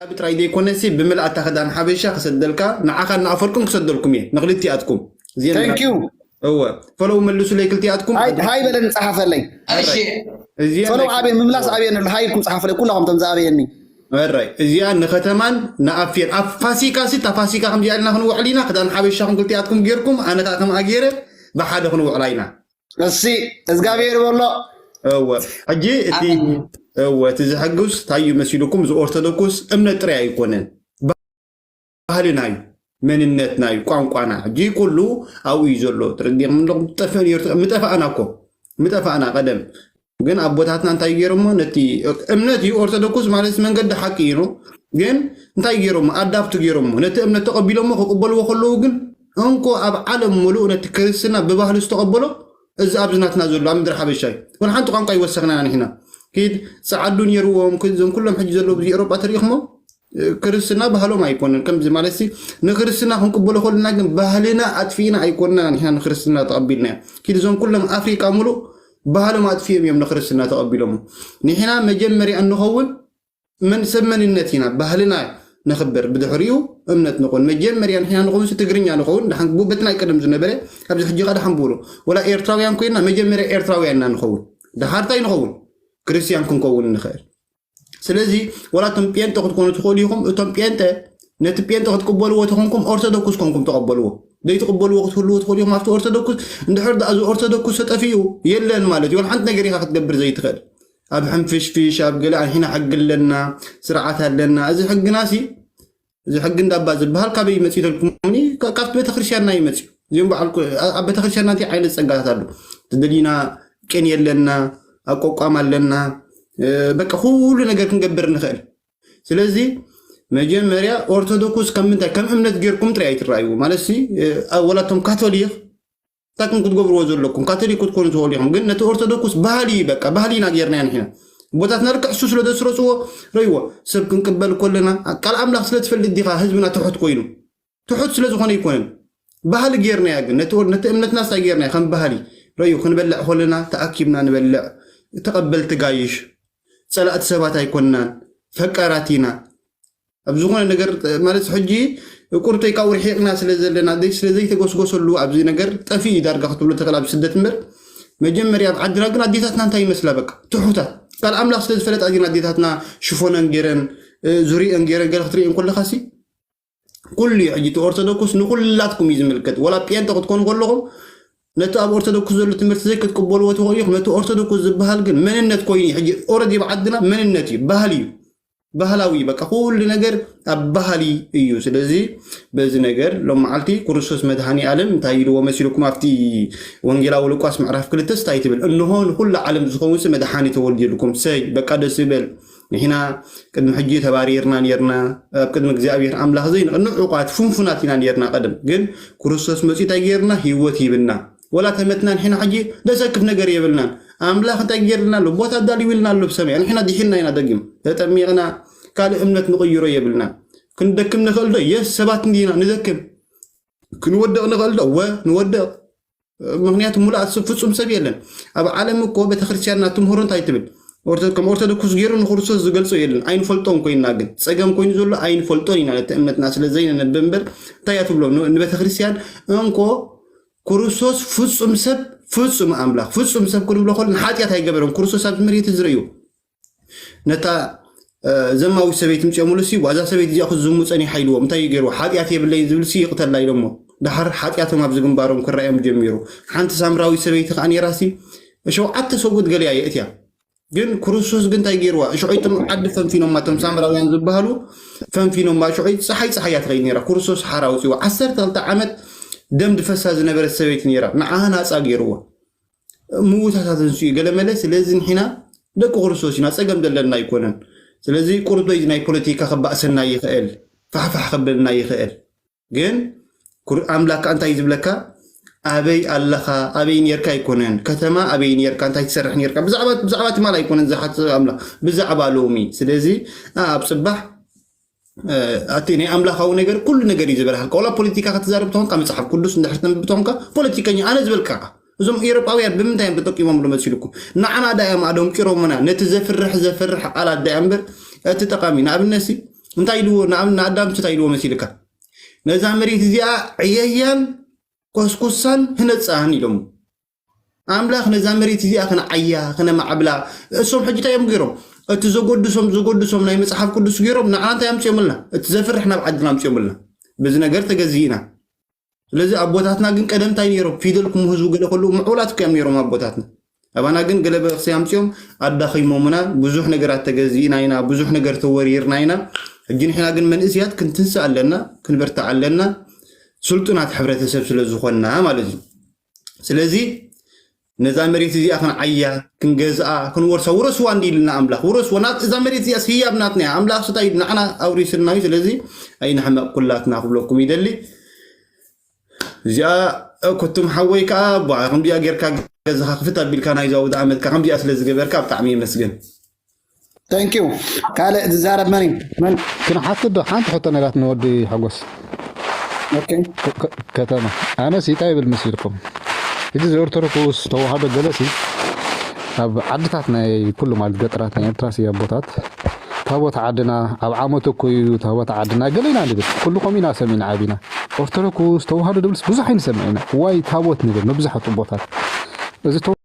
ብጥራይ ዘይኮነሲ ብምልኣታ ክዳን ሓበሻ ክሰደልካ፣ ንዓኻ እናኣፈርኩም ክሰደልኩም እየ ንክልቲኣትኩም። እዚአን thank you። እወ፣ ፈለው መልሱለይ ክልቲኣትኩም። ሃይ በለን፣ ጸሓፈለይ። እሺ። እዚአን ፈለው ናይ ኣበየ ምምላስ ኣበየን ኣሎ፣ ሃይ ኢልኩም ጸሓፈለይ ኩላኹም እቶም ዝኣበየኒ። እራይ፣ እዚኣ ንከተማን ንኣፍየን ኣብ ፋሲካ ሲ፣ እታ ፋሲካ ከምዚኣ ኢልና ክንውዕል ኢና። ክዳን ሓበሻኹም ክልቲኣትኩም ጌርኩም፣ ኣነ ከዓ ከምኣ ገይረ ብሓደ ክንውዕላ ኢና። እሺ፣ እግዚኣብሔር በሎ። እወ፣ ሕጂ እቲ፣ ኣሜን። እወ፣ እቲ ዘሐጉስ እንታይ እዩ መሲሉኩም? እዚ ኦርቶዶክስ እምነት ጥራይ ኣይኮነን፣ ባህልና እዩ፣ መንነትና እዩ፣ ቋንቋና። ሕጂ ኩሉ ኣብኡ እዩ ዘሎ። ተረዲእኩም ኣለኹም? ጠፍእን እዮ፣ ምጠፋእና እኮ፣ ምጠፋእና ቀደም። ግን ኣቦታትና እንታይ ገይሮሞ? ነቲ እምነት እዩ፣ ኦርቶዶክስ ማለት መንገዲ ሓቂ እዩ። ግን እንታይ ገይሮሞ? ኣዳፕት ገይሮሞ። ነቲ እምነት ተቐቢሎሞ ክቕበልዎ ከለዉ ግን እንኮ ኣብ ዓለም ሙሉእ ነቲ ክርስትና ብባህሊ ዝተቐበሎ እዚ ኣብዚ ናትና ዘሎ ኣብ ምድሪ ሓበሻ እዩ። ወላ ሓንቲ ቋንቋ ይወሰኽና ንሕና። ኪድ ጸዓዱ ነይርዎም፣ ክ-፣ እዞም ኩሎም ሕጂ ዘለዉ ኣብዚ ኤውሮጳ ተሪእኹሞ፣ እ፣ ክርስትና ባህሎም ኣይኮነን። ከምዚ ማለት ሲ ንክርስትና ክንቅበሎ ከለና ግን ባህልና ኣጥፊእና ኣይኮንና ንሕና ንክርስትና ተቐቢልናዮ። ኪድ እዞም ኩሎም ኣፍሪቃ ሙሉእ ባህሎም ኣጥፊኦም እዮም ንክርስትና ተቐቢሎም። ንሕና መጀመርያ እንኸውን መን-፣ ሰብ መንነት ኢና፣ ባህልና ነኽብር፣ ብድሕሪኡ እምነት ንኹን። መጀመርያ ንሕና ንኸውን ሲ ትግርኛ ንኸውን፣ ደሓን ቡ-፣ በቲ ናይ ቀደም ዝነበረ፣ ኣብዚ ሕጂ ኸኣ ደሓን ብሉ። ወላ ኤርትራውያን ኮይና መጀመርያ ኤርትራውያን ኢና ንኸውን። ደሓር እንታይ ንኸውን? ክርስትያን ክንከውን ንኽእል። ስለዚ ወላ እቶም ጴንጠ ክትኮኑ ትኽእሉ ኢኹም። እቶም ጴንጠ ነቲ ጴንጠ ክትቅበልዎ ተኾንኩም ኦርቶዶክስ ኮንኩም ተቐበልዎ። ዘይትቕበልዎ ክትህልዎ ትኽእሉ ኢኹም ኣብቲ ኦርቶዶክስ። እንድሕር ደኣ እዚ ኦርቶዶክስ ተጠፊኡ የለን ማለት እዩ። ወላ ሓንቲ ነገር ኢኻ ክትገብር ዘይትኽእል። ኣብ ሕንፍሽፍሽ፣ ኣብ ገለ ኣንሒና ሕጊ ኣለና፣ ስርዓት ኣለና። እዚ ሕግና ሲ፣ እዚ ሕጊ እንዳባ ዝበሃል ካበይ እዩ መጺኡ ተልኩምኒ? ካ-፣ ካብቲ ቤተክርስትያንና እዩ መጺኡ። እዚኦም በዓል ኩ-፣ ኣ-፣ ኣብ ቤተክርስትያንና እንታይ ዓይነት ጸጋታት ኣሎ? ተደሊና ቅኔ ኣለና፣ ኣቋቋም ኣለና፣ እ፣ በቃ ኩሉ ነገር ክንገብር ንኽእል። ስለዚ መጀመርያ ኦርቶዶክስ ከም ምንታይ፣ ከም እምነት ጌርኩም ጥራይ ኣይትረኣይዎ። ማለት ሲ፣ እ፣ ኣ-፣ ወላ እቶም ካቶሊክ ታክም ክትገብርዎ ዘለኩም፣ ካቶሊክ ክትኮኑ ትኽእሉ ኢኹም። ግን ነቲ ኦርቶዶክስ ባህሊ እዩ፣ በቃ ባህሊ ኢና ጌርናዮ ንሕና። ኣቦታትና ልክዕ እሱ ስለ ዘስረጽዎ ረእይዎ። ሰብ ክንቅበል ከለና ቃል ኣምላኽ ስለ ትፈልጥ ዲኻ ህዝብና ትሑት ኮይኑ? ትሑት ስለ ዝኾነ ኣይኮነን። ባህሊ ጌርናያ ግን፣ ነቲ ወር-፣ ነቲ እምነትና ስታይ ጌርናያ ከም ባህሊ ረእዩ። ክንበልዕ ከለና ተኣኪብና ንበልዕ፣ ተቐበልቲ ጋይሽ፣ ጸላእቲ ሰባት ኣይኮንናን፣ ፈቃራት ኢና። ኣብ ዝኾነ ነገር፣ ማለት ሕጂ ቁርተይ ካብኡ ርሒቕና ስለ ዘለና፣ ደይ-፣ ስለ ዘይተጎስጎሰሉ ኣብዚ ነገር ጠፊኡ እዩ ዳርጋ ክትብሎ ትኽእል ኣብ ስደት እምበር። መጀመርያ ኣብ ዓድና ግን ኣዴታትና እንታይ ይመስላ? በቃ ትሑታት። ቃል ኣምላኽ ስለ ዝፈለጣ ግን ኣዴታትና ሽፎነን ገይረን፣ እ፣ ዙሪአን ገይረን ገለ ክትርእየን ከለኻ ሲ፣ ኩሉ እዩ። ሕጂ እቲ ኦርቶዶክስ ንኹላትኩም እዩ ዝምልከት። ወላ ጴንጠ ክትኮኑ ከለኹም ነቲ ኣብ ኦርቶዶክስ ዘሎ ትምህርቲ ዘይክትቅበልዎ ትኽእሉ ኢኹም። ነቲ ኦርቶዶክስ ዝበሃል ግን መንነት ኮይኑ እዩ። ሕጂ ኦረዲ ኣብ ዓድና መንነት እዩ፣ ባህሊ እዩ። ባህላዊ በቃ ኩሉ ነገር ኣብ ባህሊ እዩ። ስለዚ በዚ ነገር ሎም መዓልቲ ክርስቶስ መድሃኒ ዓለም እንታይ ኢልዎ መሲልኩም ኣብቲ ወንጌላዊ ሉቃስ ምዕራፍ ክልተ እንታይ ትብል? እንሆ ንኹሉ ዓለም ዝኸውን ሲ መድሓኒ ተወልድልኩም። ሰይ በቃ ደስ ይበል። ንሕና ቅድሚ ሕጂ ተባሪርና ኔርና፣ ኣብ ቅድሚ እግዚኣብሔር ኣምላኽ ዘይንቕንዕ ዕቑባት ፍንፉናት ኢና ኔርና። ቀደም ግን ክርስቶስ መጺኡ እንታይ ጌርና? ህይወት ሂብና። ወላ ተመትና ንሕና ሕጂ ደሰክፍ ነገር የብልናን። ኣምላኽ እንታይ ጌርልና ኣሎ? ቦታ ኣዳልዩልና ኣሎ ብሰማይ። ንሕና ድሒንና ኢና ደጊም ተጠሚቕና፣ ካልእ እምነት ንቕይሮ የብልናን። ክንደክም ንኽእል ዶ? የስ፣ ሰባት እንዲና ንደክም። ክንወድቕ ንኽእል ዶ? ወ፣ ንወድቕ። ምኽንያቱ ሙሉኣት ሰብ፣ ፍጹም ሰብ የለን። ኣብ ዓለም እኮ ቤተክርስትያንና ትምህሮ እንታይ ትብል? ኦርቶ-፣ ከም ኦርቶዶክስ ገይሩ ንክርስቶስ ዝገልጾ የለን። ኣይንፈልጦን ኮይንና ግን፣ ጸገም ኮይኑ ዘሎ ኣይንፈልጦን ኢና። ነቲ እምነትና ስለ ዘይነነብ እምበር፣ እንታይ እያ ትብሎ? ን-፣ ንቤተክርስትያን እንኮ ክርስቶስ ፍጹም ሰብ፣ ፍጹም ኣምላኽ፣ ፍጹም ሰብ ክንብሎ ከሎ ንሓጢኣት ኣይገበረን። ክርስቶስ ኣብዚ መሬት እዚ ርእዩ ነታ፣ እ፣ ዘማዊት ሰበይቲ ምጽኦምሉ ሲ፣ እዛ ሰበይቲ እዚኣ ክትዝሙ ጸኒሓ ኢልዎም። እንታይ እዩ ገይርዎ? ሓጢኣት የብለይን ዝብል ሲ ይቕተላ ኢሎሞ። ደሓር ሓጢኣቶም ኣብዚ ግንባሮም ክረኣዮም ጀሚሩ። ሓንቲ ሳምራዊት ሰበይቲ ከኣ ነይራ ሲ፣ ሸውዓተ ሰብኡት ገለ እያ የእትያ። ግን ክርስቶስ ግን እንታይ ገይርዋ? እሽዖይ እቶም ዓዲ ፈንፊኖማ፣ እቶም ሳምራውያን ዝበሃሉ ፈንፊኖማ። እሽዖይ ጸሓይ ጸሓይ እያ ትኸይድ ነይራ። ክርስቶስ ሓራ ኣውጺዋ። ዓሰርተ ክልተ ዓመት ደም ድፈሳ ዝነበረት ሰበይቲ ነይራ። ንዓኣ ናጻ ገይርዋ። ምውታታት እንሱ እዩ ገለ መለ። ስለዚ ንሕና ደቂ ክርስቶስ ኢና፣ ጸገም ዘለና ኣይኮነን። ስለዚ ቁርበይ ናይ ፖለቲካ ከባእሰና ይኽእል፣ ፋሕፋሕ ከብለና ይኽእል። ግን ኩር-፣ ኣምላክ ከኣ እንታይ ዝብለካ? ኣበይ ኣለኻ? ኣበይ ኔርካ ኣይኮነን። ከተማ ኣበይ ኔርካ? እንታይ ትሰርሕ ኔርካ? ብዛዕባ፣ ብዛዕባ ትማል ኣይኮነን ዝሓትት ኣምላኽ፣ ብዛዕባ ሎሚ። ስለዚ ኣብ ጽባሕ፣ እ፣ ኣቲ ናይ ኣምላኻዊ ነገር ኩሉ ነገር እዩ ዝበርሃልካ። ዋላ ፖለቲካ ክትዛረብ ተኾንካ፣ መጽሓፍ ቅዱስ እንድሕር ተንብብ ተኾንካ፣ ፖለቲከኛ ኣነ ዝበልካ። እዞም ኤውሮጳውያን ብምንታይ እዮም ተጠቂሞምሉ መሲልኩም? ንዓና ዳኣ እዮም ኣደንቂሮምና። ነቲ ዘፍርሕ፣ ዘፍርሕ ቃላት ዳኣ እምበር እቲ ጠቓሚ። ንኣብነት ሲ፣ እንታይ ኢልዎ ንኣም- ንኣዳም እንታይ ኢልዎ መሲልካ? ነዛ መሬት እዚኣ ዕየያን ኮስኩሳን ህነፃን ኢሎሞ። ኣምላኽ ነዛ መሬት እዚኣ ከነዓያ ከነማዕብላ፣ እሶም ሕጂ እንታይ እዮም ገይሮም? እቲ ዘጎድሶም ዘጎድሶም ናይ መፅሓፍ ቅዱስ ገይሮም ንዓና እንታይ ኣምፅኦምልና? እቲ ዘፍርሕ ናብ ዓድና ኣምፅኦምልና። በዚ ነገር ተገዚእና። ስለዚ ኣቦታትና ግን ቀደም እንታይ ነይሮም? ፊደል ክምህዙ ገለ ከለዉ ምዕቡላት እኮ እዮም ነይሮም ኣቦታትና። ኣባና ግን ገለ በክሲ ኣምፅኦም ኣዳኺሞምና። ብዙሕ ነገራት ተገዚእና ኢና፣ ብዙሕ ነገር ተወሪርና ኢና። ሕጂ ንሕና ግን መንእስያት ክንትንስእ ኣለና፣ ክንበርትዕ ኣለና፣ ስልጡናት ሕብረተሰብ ስለ ዝኾንና ማለት እዩ። ስለዚ ነዛ መሬት እዚኣ ክንዓያ፣ ክንገዝኣ፣ ክንወርሳ፣ ውረስዋ እንዲ ኢልና ኣምላኽ ውረስዋ። ናት እዛ መሬት እዚኣ ህያብ ናትና እያ። ኣምላኽ ስታይ ንዓና ኣውሪስልና እዩ። ስለዚ ኣይንሕመቕ ኩላትና ክብለኩም ይደሊ። እዚኣ ኩቱም ሓወይ ከዓ ቧ ከምዚኣ ጌርካ ገዛኻ ክፍት ኣቢልካ ናይዚ ኣውደ ዓመትካ ከምዚኣ ስለ ዝገበርካ ብጣዕሚ የመስግን። Thank you። ካልእ ዝዛረብ መን እዩ? መን? ክንሓትት ዶ ሓንቲ ሕቶ ነራት ንወዲ ሓጎስ Okay። ከ- ከ- ከተማ ኣነስ እንታይ ይብል መሲልኩም? እዚ ዘኦርቶዶክስ ተዋህዶ ገለሲ ኣብ ዓድታት ናይ ኩሉ ማለት ገጠራት ናይ ኤርትራ ስያ ኣቦታት ታቦት ዓድና ኣብ ዓመት እኮ እዩ ታቦት ዓድና ገለ ኢና ንብል። ኩሉ ከምኡ ኢና ሰሚዕና ዓቢና። ኦርቶዶክስ ተዋህዶ ድብልስ ብዙሕ ኣይንሰምዕ ኢና። ዋይ ታቦት ንብል መብዛሕትኡ ቦታት እዚ